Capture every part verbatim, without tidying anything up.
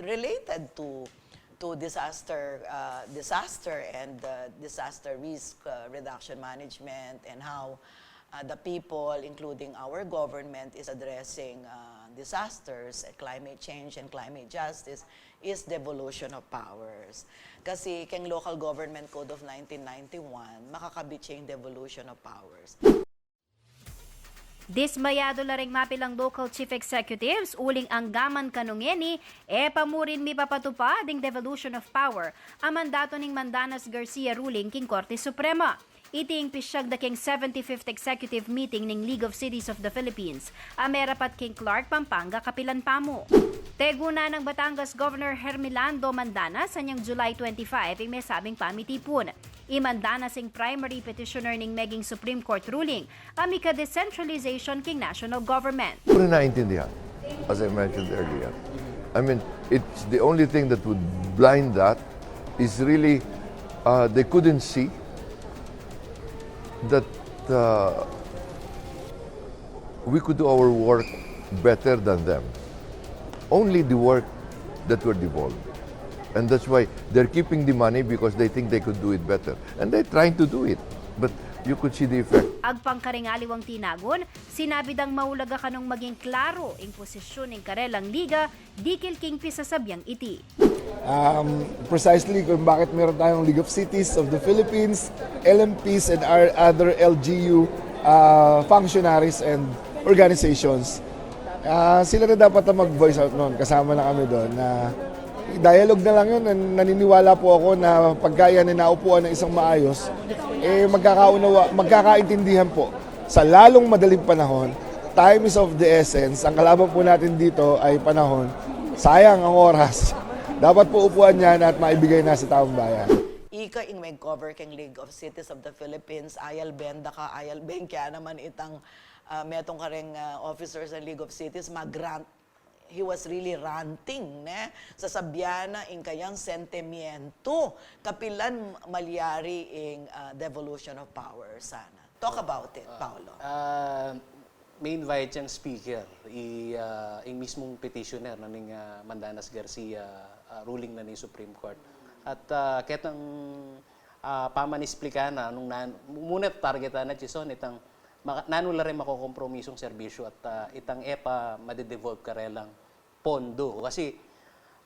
related to to disaster, uh, disaster and uh, disaster risk uh, reduction management, and how uh, the people, including our government, is addressing uh, disasters, uh, climate change and climate justice, is devolution of powers. Kasi keng Local Government Code of nineteen ninety-one, makakabit ya ing devolution of powers. Dismayadu la ring mapilang local chief executives uling anggaman kanu ngeni e pa mu rin mipapatupad ing devolution of power a mandatu ning Mandanas-Garcia ruling king Korte Suprema. Iti ing pisyag da king seventy-fifth executive meeting ning League of Cities of the Philippines a merapat king Clark, Pampanga kapilan pa mu. Teguna nang Batangas Governor Hermelando Mandanas anyang July twenty-five ing mesabing pamitipun. I Mandanas ing primary petitioner ning meging Supreme Court ruling a mika-decentralization king national government. Di ko rin naintindihan, as I mentioned earlier. I mean, it's the only thing that would blind that is really uh, they couldn't see that uh, we could do our work better than them. Only the work that were devolved. And that's why they're keeping the money because they think they could do it better. And they're trying to do it. But you could see the effect. Agpang karing aliwang tinagun, sinabi dang maulaga kanung maging klaro ing posisyun ning karelang liga dikil king pisasabiang iti. Um, precisely kung bakit meron tayong League of Cities of the Philippines, L M Ps, and our other L G U uh, functionaries and organizations. Uh, sila na dapat na mag-voice out noon. Kasama na kami doon na dialogue na lang yun. Nan- Naniniwala po ako na pagka yan ay naupuan ng isang maayos, eh magkakaunawa, magkakaintindihan po sa lalong madaling panahon. Time is of the essence. Ang kalaban po natin dito ay panahon. Sayang ang oras. Dapat po upuan yan at maibigay na sa taong bayan. Ika ing mag-cover keng League of Cities of the Philippines, ayal benda ka, ayal bengkya naman itang uh, metung kareng uh, officers ng League of Cities, mag-grant he was really ranting, ne? Sasabyan na ing kayang sentimiento. Kapilan malyari ing uh, devolution of power sana. Talk about it, uh, Paolo. Uh, may invite yang speaker, i, uh, ing mismong petitioner na ning uh, Mandanas Garcia uh, ruling na ning Supreme Court. At uh, ketang uh, pamanisplika na nung nan, muna targetan na Chison itang maka, nanu la rin makokompromisong serbisyu at uh, itang e pa madedevolve karelang pondo. Kasi,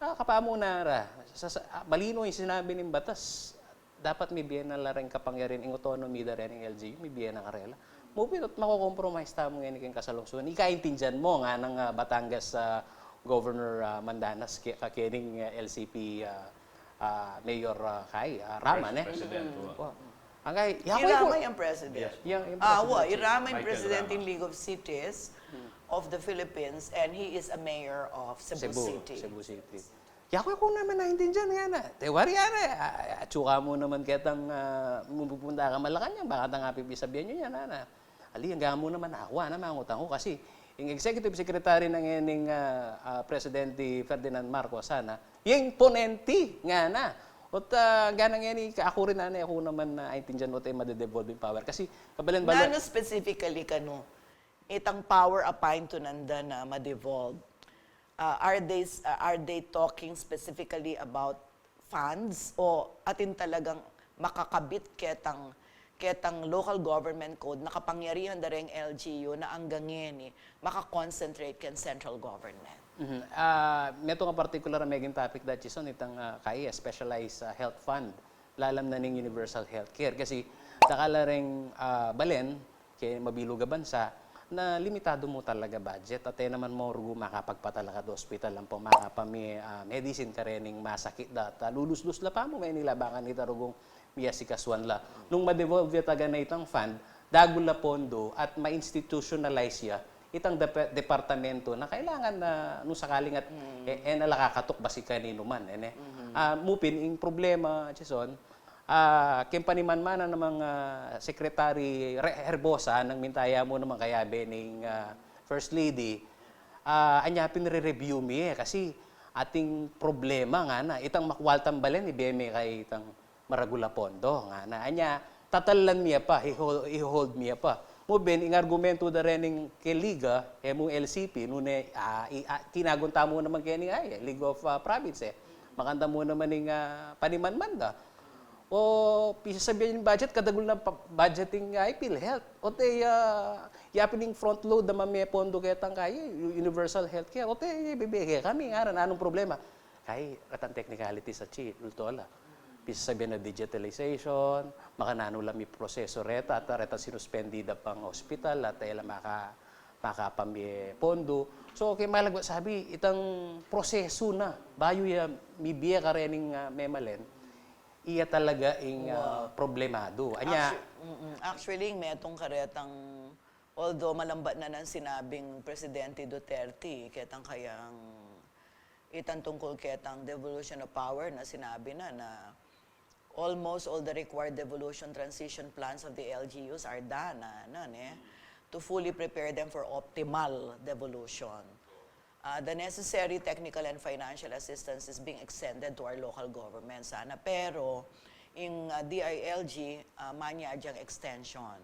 ah, kapamuna ra, sa, sa, ah, malino yung sinabi ng batas, dapat mibie na la rin kapangyarihan, ing autonomy da rin ng L G U, mibie na karela. Mupin at makokompromise tamu ngayon kayong kasalungsuhan. Ikaintindihan mo nga ng uh, Batangas uh, Governor uh, Mandanas, kakening uh, L C P uh, uh, Mayor uh, Kay uh, Raman, eh. President, uh, Ang kay, ya ko Irama yung president. Yes. Yang, yung Ah, wa, president. Irama yung Michael president Rama. Ng League of Cities of the Philippines, and he is a mayor of Cebu, Cebu, City. Cebu City. Ya ko, ko naman naintindihan nga na. Te wari ana, ah, atsuka mo naman ketang ah, mupupunta ka Malacanang, baka tang apipisabihan nyo yan, ana. Ali, hanggang mo naman ako, ana, mangutang ko kasi yung executive secretary ng ening ah, ah, Presidente Ferdinand Marcos, ana, yung ponente nga na. Ot uh, ganang yan, eh, ako rin, nanay, ako naman na uh, intindihan mo tayo madedevolving power. Kasi, kabalan-balan... Nano specifically kanu, itang power a paintunan da na madevolve? Uh, are, they, uh, are they talking specifically about funds o atin talagang makakabit ketang ketang local government code, nakapangyarihan da reng L G U na anggang ngeni maka-concentrate ken central government. Mm-hmm. Uh, meto nga particular a meging topic da Chison, itang uh, kaya specialized uh, health fund, lalam na ning universal health care. Kasi dakal la reng uh, balen, ke mabilug a bansa, na limitado mo talaga budget. At e naman mo rugu makapagpatalakad hospital, ampo makapami uh, medicine karening masakit da. At uh, lulusdus la pa mo, may nilabakan ita rugung miyasikasuan la. Nung ma-devolve ya taga na itang fund, dagul la pondo at ma-institutionalize ya itang depe- departamento na kailangan na nung sakaling at mm. e, e na la kakatuk basi kanino man. E, ne? Mm-hmm. Uh, mupin, ing problema, Chison, uh, keng panimanmana namang uh, Secretary Re- Herbosa, nang mintaya mo namang kayabe ning uh, First Lady, uh, anya pinre-review mi e, kasi ating problema nga na, itang makwaltang balen, ibie mi kay itang maragul a pondo, ngana. Anya, tatalan mi ya pa, iho- iho-hold mi ya pa. Mu ben, ing argumentu da rening keliga, e mu L C P, nune, ah, i-, ah, tinagun ta mu naman keni, ay, League of, ah, Province, e. Makanta mu naman ing, ah, panimanman da. O, pisasabian ing budget, kadagul na pa-, budgeting, ay, PhilHealth. O te, ah, yapin ing front load da mame pondo ketang kaya, u-, universal healthcare. O te, bibie kekami, ngaran, anong problema? Kaya, retang technicalities a chi, ultola. Pisasabian na digitalization, makananu la mi proseso reta, at reta sinuspendi da pang hospital, at e la maka-, makapamie pondo. So, kaya malagwa sabi, itang proseso na, bayu ya mibie karening, ah, memalen, iya talaga ing, ah, problemadu. Anya, actu-, mm, actually, metung karetang, although malambat na nang sinabing Presidente Duterte, ketang kayang itang tungkol ketang devolution of power na sinabi na, na almost all the required devolution transition plans of the L G Us are done, ah, ano, ne? To fully prepare them for optimal devolution. Ah, the necessary technical and financial assistance is being extended to our local government, sana. Pero, ing, ah, D I L G, ah, manyad yang extension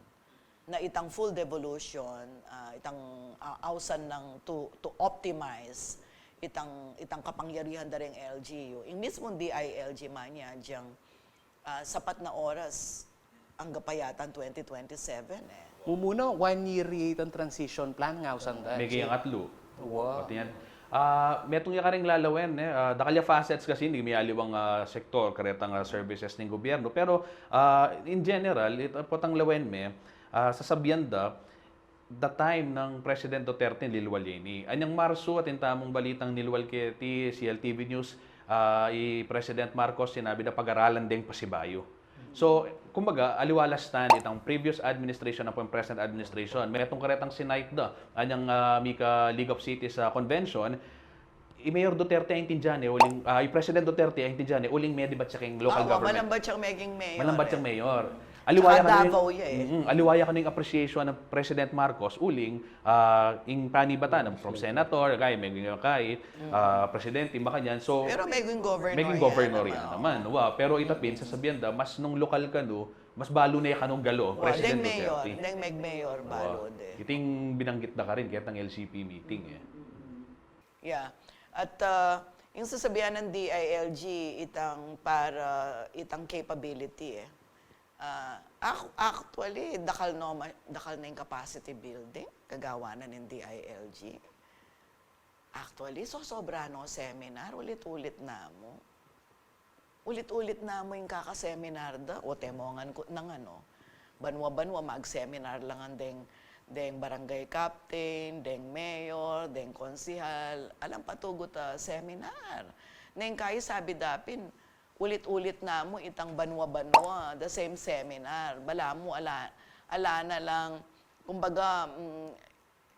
na itang full devolution, ah, itang, ah, ausan nang to, to optimize itang, itang kapangyarihan da ring L G U. Ing mismong D I L G manyad yang, ah, sapat na oras, angga pa yata twenty twenty-seven, e. Mumuna, one year itang transition plan, ngausan da. Miging atlu. Wow. Pati yan. Ah, metung ya karing lalawen, e. Ah, dakal ya facets kasi, ini, miyaliwang, ah, sektor, karetang, ah, services ning gobyerno. Pero, ah, in general, it-, potang lawen me, ah, sasabian da, the time nang President Duterte, nilwal ya ini. Anyang Marso, atin tamung balitang nilwal keti C L T V News, ah, i President Marcos, sinabi na pag-aralan deng pasibayu. So, kumbaga, aliwa la stand itang previous administration ampong present administration. Metung karetang sinight da, anyang, ah, mika League of Cities, ah, convention, i Mayor Duterte aintindian ne, uling, ah, i President Duterte aintindian ne, uling medibat ya keng local government. Malambat yang meging mayor, malambat yang mayor. Aliwa ya kanu ing, Davao ya, e. Mm, aliwa ya kanu ing appreciation nang President Marcos, uling, ah, ing panibatan, from senator, kaya meging kay, ah, presidente, makanyan. So, pero meging governor, meging governor ya naman. Wa, pero ita pin, sasabian da, mas nung lokal kanu, mas balu ne kanu galo, President Duterte. Deng mayor, deng meg mayor, balu de. Iting binanggit da karin, ketang L C P meeting, e. Yeah. At, ah, ing sasabian nang D I L G, itang para, itang capability, e. Ah, ac-, actually, dakal no ma-, dakal na ing capacity building gagawa na ning D I L G. Actually, sosobra no seminar, ulit-ulit na mu. Ulit-ulit na mu ing kaka-seminar da, o temongan ku nang ano, banwa-banwa mag-seminar la ngan deng, deng barangay captain, deng mayor, deng konsihal, alang patugut a seminar. Neng kayi sabi da pin, ulit-ulit na mu itang banwa-banwa, the same seminar. Balamu ala, ala na lang, kumbaga, mm,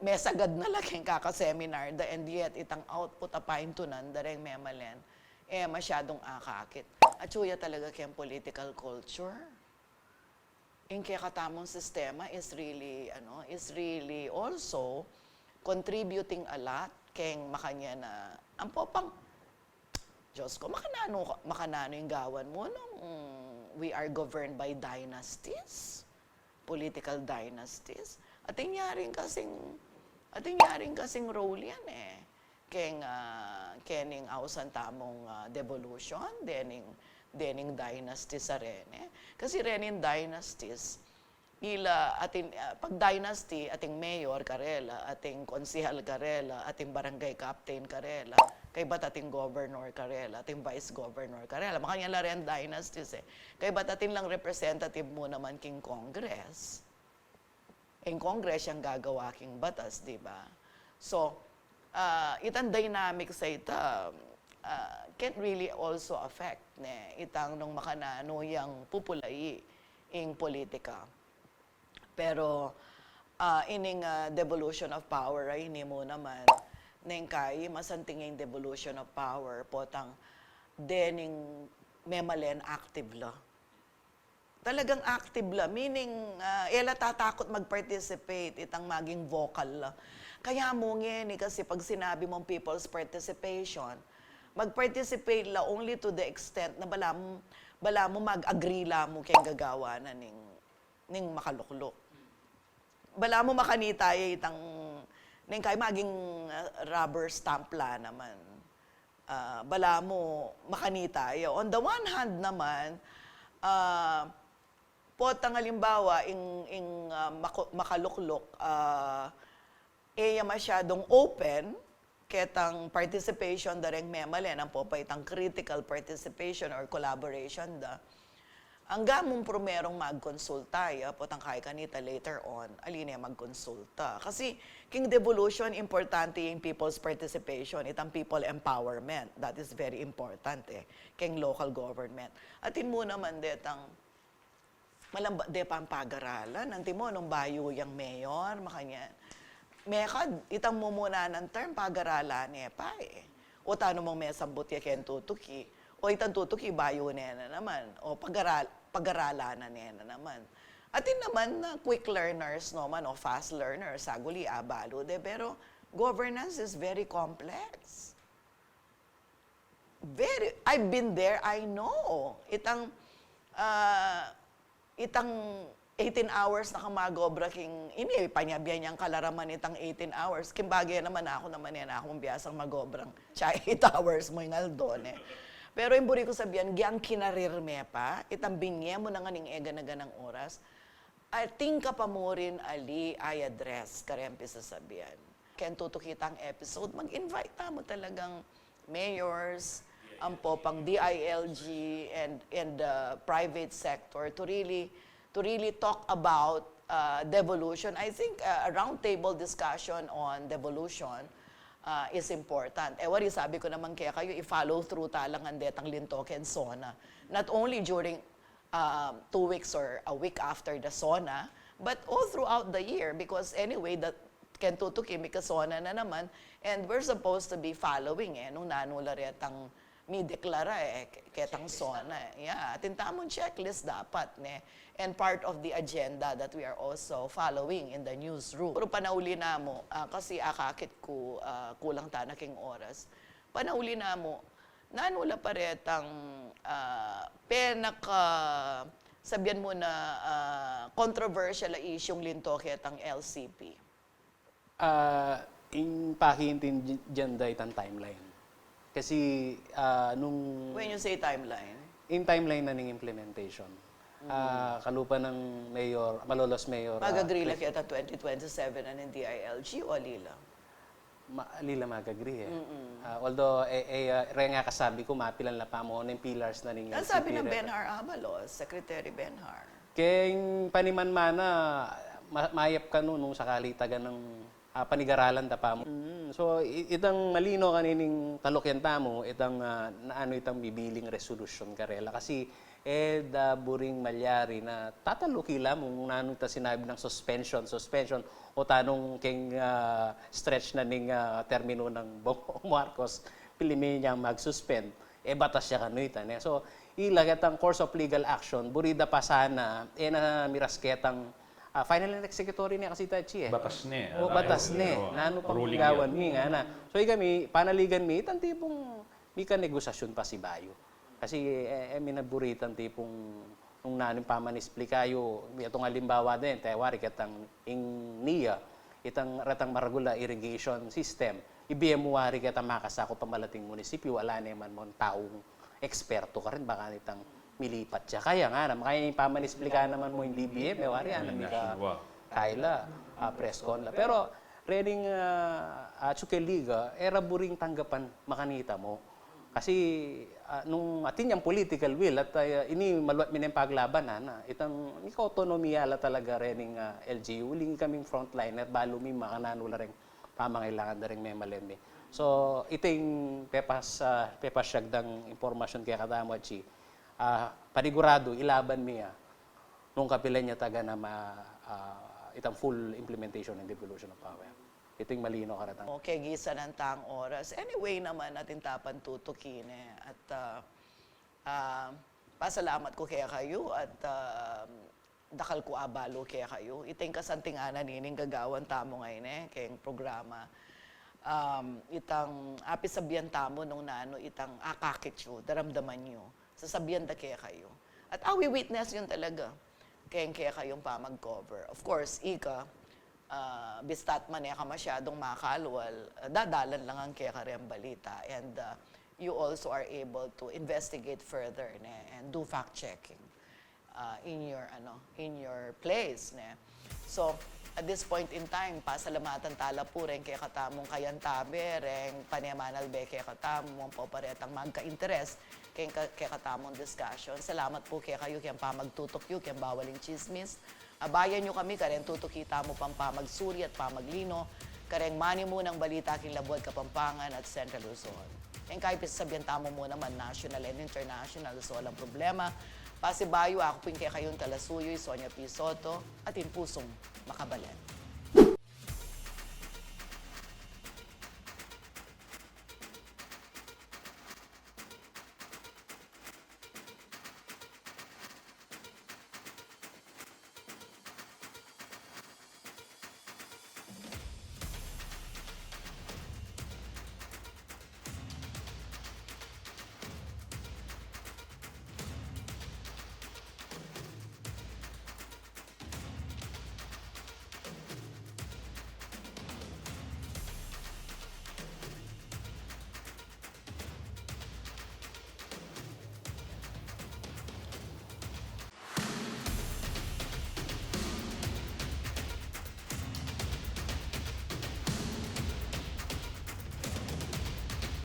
mesagad na la keng kaka-seminar da, and yet itang output a paintunan da reng memalen, e masyadung akakit. Atyu ya talaga keng political culture. Ing kekatamung sistema is really, ano, is really also contributing a lot keng makanyan a, ampo pang, Diyos ko, makananu ka, makananu ing gawan mu nung, mm, we are governed by dynasties, political dynasties. Atin ya rin kasing, atin ya rin kasing role yan, e. Keng, ah, kening ausan tamung, ah, devolution, dening, dening dynasties a reni. Kasi rening dynasties, ila atin, ah, pag dynasty, ating mayor karela, ating konsihal karela, ating barangay captain karela, kaybat ating governor karela, ating vice governor karela. Makanyan la ren dynasties, e. Kaybat atin lang representative mu naman king Congress. Ing Congress yang gagawa king batas, di ba? So, ah, itang dynamics a ita, ah, can really also affect, ne, itang nung makananu yang pupulai ing politika. Pero, ah, ining, ah, devolution of power a ini mu naman, neng kayi masanting ing devolution of power, potang dening memalen active la. Talagang active la, meaning, ah, e la tatakut mag-participate, itang maging vocal la. Kaya mu ngeni kasi pag sinabi mong people's participation, mag-participate la only to the extent na balamu, balamu mag-agree la mu keng gagawa na ning, ning makalukluk. Balamu makanita ya itang, neng kaya maging, ah, rubber stamp la naman. Ah, balamu makanita ya. On the one hand naman, ah, potang alimbawa, ing, ing, ah, maku-, makalukluk, ah, e ya masyadong open ketang participation da reng memalen, ampo pa itang critical participation or collaboration da. Angga mung primerung magkonsulta ya, potang kaya kanita later on, ali ne magkonsulta. Kasi, king devolution, importante ing people's participation, itang people empowerment. That is very important, e, king local government. Atin mu naman detang malamba de pang pagaralan. Antimo nung bayu yang mayor, makanyan. Mekad, itang mumuna nang term, pagaralan ne pa, e. O tanu mung mesambut ya keng tutuki. O itang tutuki, bayu ne na naman. O pagaral-, pagaralanan ne na naman. Atin naman na quick learners naman, o fast learners, saguli abalu de. Pero governance is very complex. Very, I've been there, I know. Itang, ah, itang eighteen hours na ka magobra king, ini, panyabyan yang kalaraman itang eighteen hours. King bagay naman, aku naman e na kung biasang magobrang siya eight hours mu ing aldo ne. Pero ing buri ku sabian, giyang kinarir me pa, itang binye mu na ngan ing e gana-ganang oras, atin ka pa murin ali i-address kareng pisasabian. Keng tutuki tang episode, mag-invite tamu talagang mayors, ampo pang D I L G and, and the private sector to really, to really talk about, uh, devolution. I think, uh, a roundtable discussion on devolution, uh, is important. E wari, sabi ku naman kekayu, i-follow through tala ngan detang linto keng SONA. Not only during um, two weeks or a week after the SONA, but all throughout the year, because anyway, the, keng tutuki mika-SONA na naman, and we're supposed to be following, e, nung nanu la retang mideklara, e, ke-, ketang SONA, e. Yeah, atin tamung checklist dapat, ne? And part of the agenda that we are also following in the newsroom. Pero panauli namu, ah, kasi akakit ku, ah, kulang tana king oras. Panauli namu, nanu la pa retang, ah, penaka, sabian mu na, ah, controversial a issue-ng linto ketang L C P? Ah, ing pakiintindian da itang timeline. Kasi, ah, nung When you say timeline? Ing timeline na ning implementation. Ah, kalupa nang mayor, malolos mayor, ah, Mag-agree la keta twenty twenty-seven na ning D I L G o ali la? Ma-, ali la mag-agree, e. Ah, although, e, e, ah, reng kasabi ku, mapilan la pamu ing pillars na ning L C P. Ang sabi ng Benhar Abalos, Secretary Benhar. Keng paniman mana, ma-, mayap kanu nung sakali taganang, ah, panigaralan ta pamu. Mm. So, i-, itang malino kanining talukyan tamu, itang, ah, na-, nanu itang bibiling resolusyon karela. Kasi, e da buring malyari na tataluki la mu nung nanu ita sinabi nang suspension, suspension, o tanung keng, ah, stretch na ning, ah, termino nang Bong Marcos, pili me yang mag-suspend. E batas ya kanu ita, ne? So, ila ketang course of legal action, buri da pa sana, e na miras ketang, ah, final and executory ne kasi ita, Chi, e. Batas ne, O, ah, batas ne. Nanu pang gawan mi, ngana. So, ikami, panaligan mi, itang tipung mika-negosasyon pasibayu. Kasi, e, e mi na buri itang tipung nung nanu ing pamanisplika yu, itang alimbawa den, te wari ketang ing NIA, itang retang maragul a irrigation system, ibie mu wari ketang makasakup a malating munisipyu, ala ne man mung taung eksperto karin, baka nitang milipat ya kaya, ngana, makaya ing pamanisplika naman mu ing D B M, e wari, ana, mika kaila, ah, press con la. Pero, rening, ah, ah, Chuqueliga, e ra buring tanggapan makanita mu. Kasi, ah, nung atin yang political will at, ah, ini maluat mi neng paglaban, ana, itang mika-autonomiya la talaga rening, ah, L G U, uling kaming frontliner, balu mi makananu la reng pamangailangan da reng memalen mi. So, iting pepas-, ah, pepasyag dang impormasyon kekatamu, Chi, ah, paniguradu, ilaban mi, ah, nung kapilan ya taganang ma-, ah, itang full implementation and devolution of power. Iting malino karetang. Okay, gisa nang tang oras. Anyway naman, atin ta pang tutuki ne. At, ah, ah, pasalamat ku kekayu at, ah, dakal ku abalu kekayu. Iting kasantinganan ining gagawan tamu ngeni, keng programa. Um, itang apisabian tamu nung nanu itang akakit yu, daramdaman yu. Sasabian da kekayu. At awi-witness yun talaga. Keng kekayung pamag-cover. Of course, ika, ah, bista't mane ka masyadung makalwal, ah, dadalan lang ang keka reng balita. And, ah, you also are able to investigate further, ne, and do fact-checking, ah, in your, ano, in your place, ne. So, at this point in time, pasalamatan ta la pu reng kekatamung kayantabe, reng panemanalbe kekatamu, ampo pa retang magka-interes keng ka-, kekatamung discussion. Salamat pu kekayu keng pamagtutuk yu keng Bawal ing Tsismis. Abayan yu kami kareng tutuki tamu pang pamagsuri at pamaglino kareng manimunang balita king labuad Kapampangan at Central Luzon. Ing kaipisasabian tamu mu naman, national and international, so walang problema. Pasibayu, aku pu ing kekayung talasuyu, i Sonia P. Soto, atin pusung makabalen.